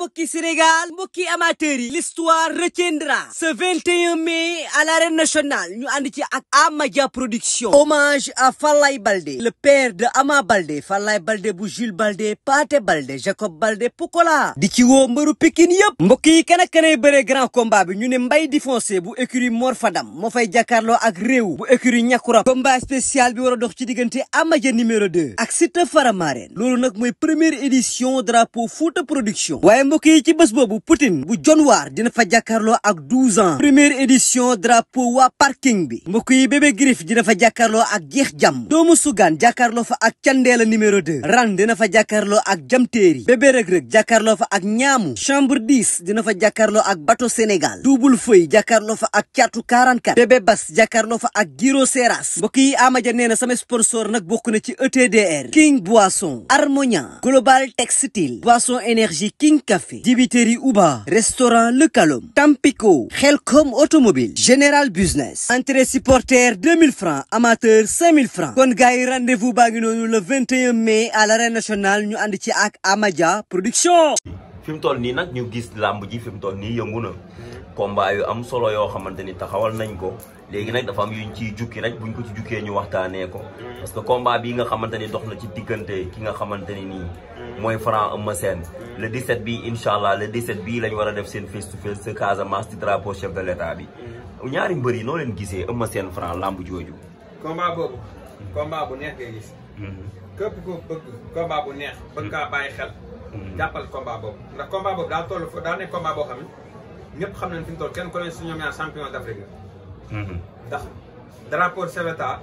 mbokki Sénégal mbokki amateurs yi l'histoire retiendra ce 21 mai à l'arène nationale ñu ànd ci ak Amadia production hommage à Falaye Baldé le père de Ama Baldé Falaye Baldé bu Jules Baldé Pathé Baldé Jacob Baldé Pokola di ci woo mbëru Pikine yëpp mbokk yi kan ak kanay bëre grand combat bi ñu ne Mbaye di foncé bu écurie Mor Fadam moo fay jàkkaarloo ak réew bu écurie Ñakura combat spécial bi war a dox ci diggante Amadia numéro 2 ak Siteu Faramareen loolu nag mooy première édition drapeau Fouta production waaye mbokk yi ci bés boobu Poutine bu John Waar dina fa jàkkaarloo ak 12 ans première édition drapeau waa parking bi mbokk yi bébé Grif dina fa jàkkaarloo ak Jeex Jam doomu Sugaan jàkkaarloo fa ak Candeela numéro 2 Ran dina fa jàkkaarloo ak Jamteeri bébé Rëg Rëg jàkkaarloo fa ak Ñaamu chambre 10 dina fa jàkkaarloo ak Bateau Sénégal double feuille jàkkaarloo fa ak Caatu 44 bébé Bas jàkkaarloo fa ak Giro Seras mbokk yi Amadia nee na sama sponsor nag bokk na ci ETDR King Boisson Harmonia Global Textile Boisson Énergie King Café Dibiteri Uba Restaurant Le Calom Tampico Xelcom Automobile Général Business entrée supporter 2000 francs amateur 5000 francs kon gars yi rendez-vous baa ngi noonu le 21 mai à l'arène nationale ñu ànd ci ak Amadia production. fi mu toll nii nag ñu gis làmb ji fi mu toll nii yëngu na combat yu am solo yoo xamante ni taxawal nañ ko léegi nag dafa am yuñ ciy jukki rek buñ ko ci jukkee ñu waxtaanee ko parce que combat bii nga xamante ni dox na ci diggante ki nga xamante ni nii mooy Franc Eumeu Sène le 17 bi incha allah le 17 bii lañ war a def seen face to face ce Casamance di drapeau chef de l'état bi ñaari mbër yi noo leen gisee Eumeu Sène Franc lamb jooju. combat boobu combat bu neex ngay gis. képp ko bëgg combat bu neex bëgg kaa bàyyi xel. jàppal combat boobu ndax combat boobu daa toll fa daa nekk combat boo xam ne ñëpp xam nañ fi mu toll kenn ku ne si ñoom ñaar champion d'Afrique la. ndax drapeau chef de l'état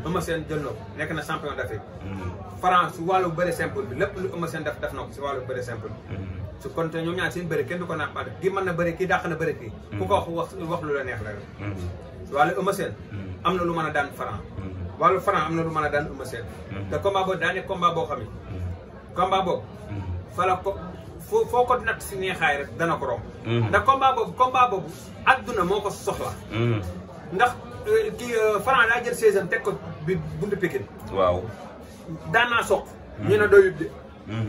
Eumeu Sène jël na ko nekk na champion d'Afrique. Franc su wàllu bëre simple bi lépp lu Eumeu Sène def na ko si wàllu bëre simple bi. su kon te ñoom ñaar seen bëre kenn du ko naan kii mën na bëre kii dàq na bëre kii. ku ko wax lu la neex la rek. wàllu Eumeu Sène am na lu mën a daan Franc. wàllu Franc am na lu mën a daan Eumeu Sène. te combat boobu daa nekk combat boo xam ne. combat boobu. fala ko foo ko natt si neexaay rek dana ko romb. ndax combat boobu adduna moo ko soxla. ndax kii Franc daa jël 16 ans teg ko bi buntu Pikine. waaw. daan naa soq. ñu ne doyul de.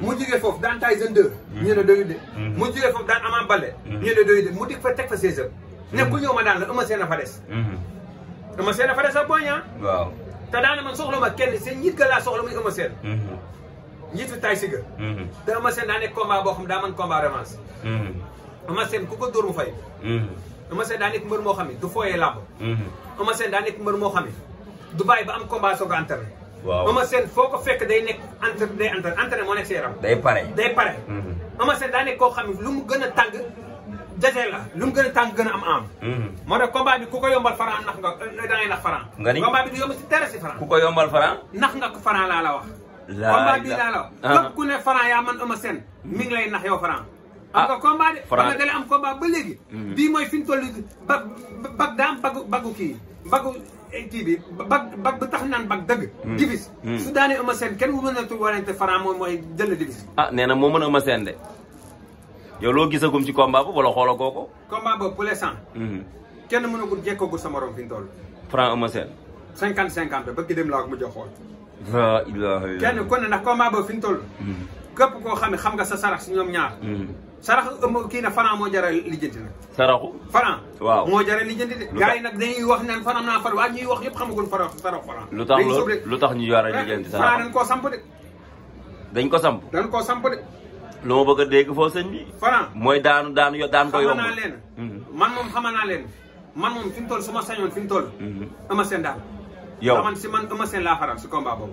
mu jugee foofu daan Tyson 2. ñu ne doyul de. mu jugee foofu daan Ama Baldé. ñu ne doyul de mu dig fa teg fa 16 ans. ne ku ñëw ma daan la Eumeu Sène a fa des. Eumeu Sène a fa des ak Boy Niang. waaw te daana man soxla ma kenn seen njiit ga laa soxla muy Eumeu Sène. njiitu tay si ga. te Eumeu Sène daa nekk combat boo xam daa mën combat revanche. Eumeu Sène ku ko dóor mu fay. Eumeu Sène daa nekk mbër moo xam ne du fooyee làmb. Eumeu Sène daa nekk mbër moo xam ne du bàyyi ba am combat soog a entraîné. waaw Eumeu Sène foo ko fekk day nekk entraîné moo nekk si yaram. day pare. Eumeu Sène daa nekk koo xam ne lu mu gën a tàng jotee la lu mu gën a tàng gën a am. moo tax combat bi ku ko yombal Franc nax nga da ngay nax Franc. nga ni combat bi du yomb si dara si Franc. ku ko yombal Franc. nax nga ko Franc laa la wax. combat bii laa la wax. képp ku ne Franc yaa man Eumeu Sène mi ngi lay nax yow Franc. am nga combat de. Franc nga am combat ba léegi. bii mooy fi ñu toll bag daa am bagu kii bagu kii bi bag bu tax naan bag dëgg. divis su daanee Eumeu Sène kenn wu mënatul warante Franc moom mooy jël divis. nee na moo mën Eumeu Sène de yow loo gisagum ci combat boobu wala xooloo kooko. combat boobu pour l'instant. kenn mënagul jekkagul sa morom fi ñu toll. Franc Eumeu Sène. 50-50 ba ki dem laa ko mujj a xool. la ilaha kenn ku ne ndax combat boobu fi ñu toll. képp koo xam ne xam nga sa sarax si ñoom ñaar. sarax kii na Franc moo jar a lijjanti nag. saraxu Franc. waaw moo jar a lijjanti de. gars yi nag dañuy wax naan Franc naa far waa ñuy wax yëpp xamagul saraxu Franc. lu tax ñu jar a lijjanti saraxu Franc dañ koo samp de. dañ ko samp. dañ koo samp de. lu ma bëgg a dégg foofu sëñ bi. Franc mooy daan ko yomb. xamal naa leen. man moom xamal naa leen. man moom fi mu toll su ma sañoon fi mu toll. Eumeu Sène daal. yow man Eumeu Sène laa faral si combat boobu.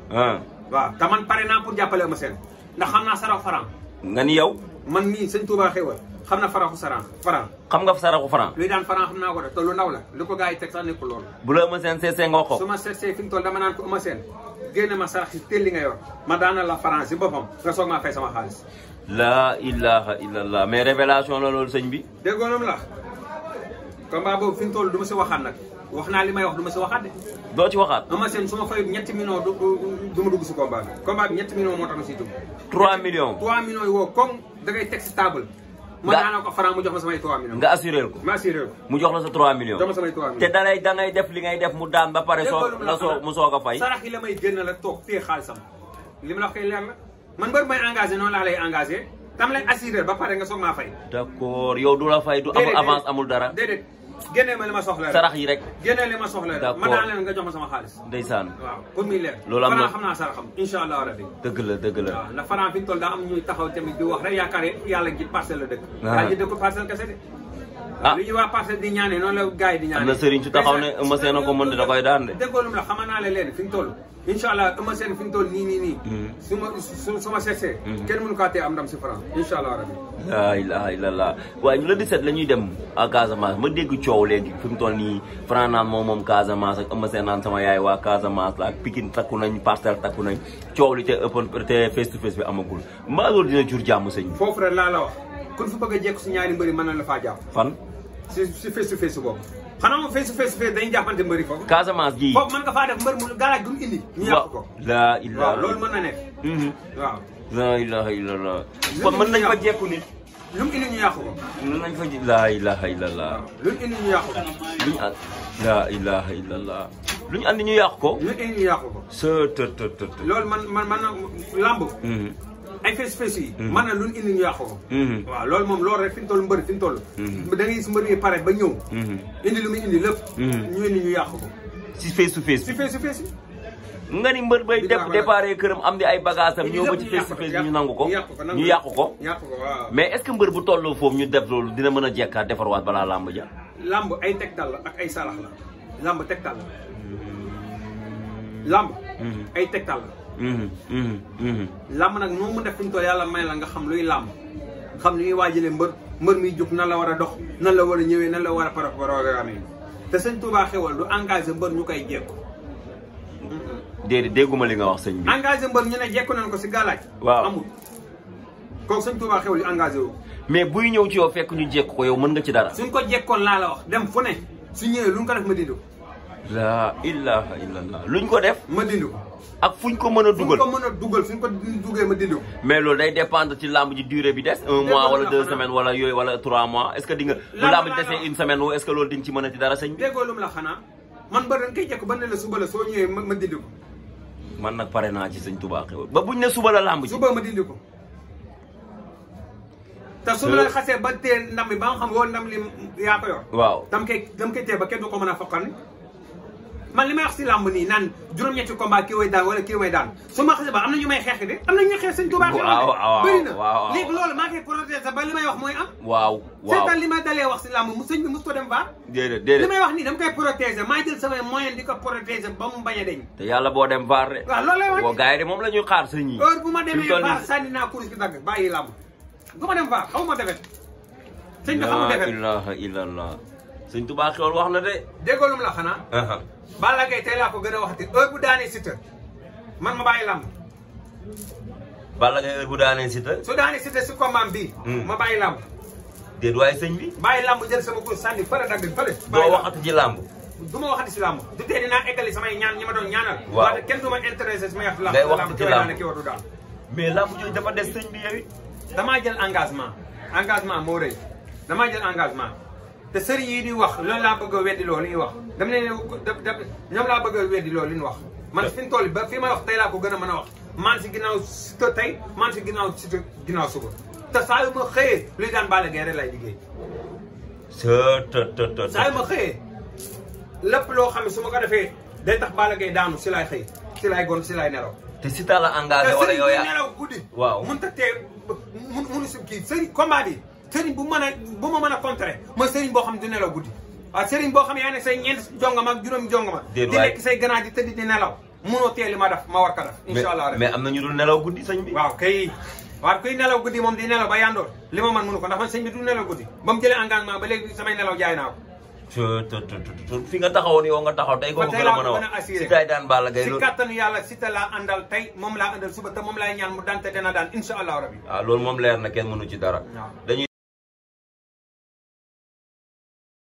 waaw te man pare naa pour jàppale Eumeu Sène ndax xam naa saraxu Franc. nga ni yow. man mii sëñ Touba xewal xam na saraxu Franc. xam nga saraxu Franc. luy daan Franc xam naa ko de te lu ndaw la lu ko gars yi teg sax nekkul loolu. bu la Eumeu Sène seetsee nga wax ko. su ma seetsee fi mu toll dama naan ko Eumeu Sène génne ma sarax si teel li nga yor ma daana la Franc si boppam nga soog maa fay sama xaalis. la ilaha illallah mais révélation la loolu sëñ bi. déggoonam la combat boobu fi mu toll du ma si waxaat nag wax naa li may wax du ma si waxaat de. doo ci waxaat. Eumeu Sène su ma fay ñetti millions du ma dugg si combat bi. combat bi ñetti millions moo tax ma siy dugg. 3 millions. 3 millions yi woo comme da ngay teg si table. ma daanaka ko Franc mu jox ma samay 3 millions. nga assuré ko. ma assuré ko. mu jox la sa 3 millions. jox ma samay 3 millions. te da ngay def li ngay def mu daan ba pare mu soog a fay. sarax yi la may génn la toog téye xaalisam li ma la wax kay leer la man mbër may engagé noonu laa lay engagé tam lay assuré ba pare nga soog maa fay. d'accord yow du la fay du amul avance amul dara. déedéet génnee ma li ma soxla rek. sarax yi rek. génnee li ma soxla rek. d'accord ma daan leen nga jox ma sama xaalis. ndeysaan. waaw pour muy leer. loolu am na xam naa saraxam incha allah rabbi. dëgg la dëgg la. waaw ndax Franc fi ñu toll daa am ñuy taxaw tamit di wax rek yaakaar yàlla ji parcelle la dëkk. Ah. yaa ji dëkk parcelle kese de. li ñuy waa parcelle di ñaanee noonu la gars yi di ñaanee. am na sëriñ su taxaw ne Eumeu Sène ko mën da koy daan de. déggoolum la xamaa naa leen fi ñu toll incha allah Eumeu Sène fi ñu toll nii. su ma seetsee. kenn mënu kaa tee am ndam si Franc incha allah rabbi. laa ilaha illallah waaye ñu la 17 la ñuy dem à Casamance ma dégg coow léegi fi mu toll nii Franc naan moom Casamance ak Eumeu Sène naan sama yaay waa Casamance la ak Pikine takku nañ Parcelles takku nañ coow li te ëppoon te face to face bi amagul mbaa loolu dina jur jàmm sëñ bi. foofu rek laa la wax kun fi bëgg a jekku si ñaari mbëri mën na la faa jàpp. fan. si face to face boobu. xanaa moom face to face dañuy jàppante mbëri foofu. Casamance gii foofu mën nga faa def mbër mu galaaj gu mu indi. ñu yàq ko laa ilaha waaw loolu mën na nekk. waaw. laa ilaha illallah. kon mën nañ fa jekku nit. lu mu indi ñu yàq ko. mën nañ fa ji laa ilaha illallah. lu mu indi ñu yàq ko. luñ an laa ilaha illallah. luñ andi ñu yàq ko. lu indi ñu yàq ko. loolu man lamb. ay face yi. mën na lu indi ñu yàq ko. waaw loolu moom loolu rek fi ñu toll mbëri fi ñu toll. da ngay gis mbëri yi pare ba ñëw. indi lu muy indi lépp. ñu indi ñu yàq ko. si face to face. si face to face. nga ni mbër bay déparé këram am di ay bagages am ñëw ba ci face to face bi ñu nangu ko. ñu yàqu ko. waaw. mais est-ce que mbër bu tolloo foofu ñu def loolu dina mën a jekkaat defarwaat balaa làmb ja. làmb ay tegtal la ak ay sarax la. làmb tegtal la. làmb. ay tegtal la. làmb nag noo mu def fi mu toll yàlla may la nga xam luy làmb xam ni ñuy waajalee mbër miy jóg nan la war a dox nan la war a ñëwee nan la war a programme te sëñ Touba xewal du engagé mbër ñu koy jekku. déedéet dégguma li nga wax sëñ bi. engagé mbër ñu ne jekku nañ ko si galaaj. waaw amul kooku sëñ Touba xewal yu engagé wu. mais buy ñëw ci yow fekk ñu jekk ko yow mën nga ci dara. suñ ko jekkoon laa la wax dem fu ne su ñëwee luñ ko def ma dindi ko. laa ilaha illallah luñ ko def. ma dindi ko. ak fuñ ko mën a dugal fuñ ko mën a dugal suñ ko duggee ma dindi ko. mais loolu day dépendre ci lamb ji durée bi des. un mois wala 2 semaines wala yooyu wala 3 mois est ce que di nga. bu lamb ji desee une semaine est ce que loolu di nga ci mën a ci dara sëñ bi. déggoo lum la xanaa man ba dañ koy jekk ba ne la suba la soo ñëwee ma dindi ko. man nag pare naa ci sëñ Touba xewal ba buñ ne suba la lamb ji. suba ma dindi ko. te su ma la xasee ba tee ndam bi ba nga xam woo ndam li yaa ko yor. waaw dam koy tee ba kenn du ko mën a foqal man li may wax si làmb nii naan juróom-ñetti combat kii way daan wala kii way daan su ma xasee ba am na ñu may xeex de am na ñu xeex sëñ Touba. waaw bëri na waaw léegi loolu maa koy protéger ba li may wax mooy am. waaw seetal li may dalee wax si làmb mu sëñ bi mos ko dem baax. déedéet li may wax nii dama koy protéger maa jël samay moyen di ko protéger ba mu bañ a deñ. te yàlla boo dem vaar de. waaw loolu lay wax boo gars yi de moom la ñuy xaar sëñ yi. heure bu ma demee vaar sànni naa kurus gi dagg bàyyi làmb du ma dem vaar xaw ma defet sëñ bi xamul defet la ilaha illallah sëñ Touba xewal wax na de. déggoolum la xanaa. Balla Gaye tey laa ko gën a waxati heure bu daanee Siteu man ma bàyyi làmb. Balla Gaye heure bu daanee Siteu. su daanee Siteu si combat bii. ma bàyyi làmb. déet waaye sëñ bi. bàyyi làmb jël sama kur sànni fële dagg fële. doo waxati ci làmb. du ma waxati si làmb. du tee dinaa eggali samay ñaan ñi ma doon ñaanal. waaw waaye kenn du ma intéressé si may wax. ngay waxati ci làmb kii wadu daal. mais làmb jooju dafa des sëñ bi yow it. damaa jël engagement moo rëy damaa jël engagement. te sëriñ yi di wax loolu laa bëgg a weddi loolu li ñuy wax dama ne ñoom laa bëgg a weddi loolu li ñu wax man fi mu toll ba fi ma wax tey laa ko gën a mën a wax man si ginnaaw Siteu tey man si ginnaaw Siteu ginnaaw suba te saa yu ma xëyee luy daan Balla Gaye rek lay liggéey. saa yu ma xëyee lépp loo xam ne su ma ko defee day tax Balla Gaye daanu si laay xëy si laay gon si laay nelaw. te Siteu la engagé wala yow yaa nelaw guddi. waaw mënut a tee mënu si kii sëriñ combat bi. sëriñ bu ma mën a contrer mooy sëriñ boo xam ne du nelaw guddi waaw sëriñ boo xam ne yaa ne say ñeent jongama ak juróomi jongama di lekk say ganaar di tëdd di nelaw munoo teel li ma def ma war ko def incha allah mais am na ñu dul nelaw guddi sëñ bi waaw kay waaw kuy nelaw guddi moom di nelaw ba yandoor li ma mën mënu ko ndax man sëñ bi du nelaw guddi ba mu jëlee engagement ba léegi samay nelaw jaay naa ko fi nga taxawoon yow nga taxaw tey ko gën a mën a wax Siteu daan Balla Gaye si kattanu yàlla Siteu laa àndal tey moom laa àndal suba te moom laay ñaan mu daan te dana daan incha allah rabbi waaw loolu moom leer na kenn mënu ci dara dañuy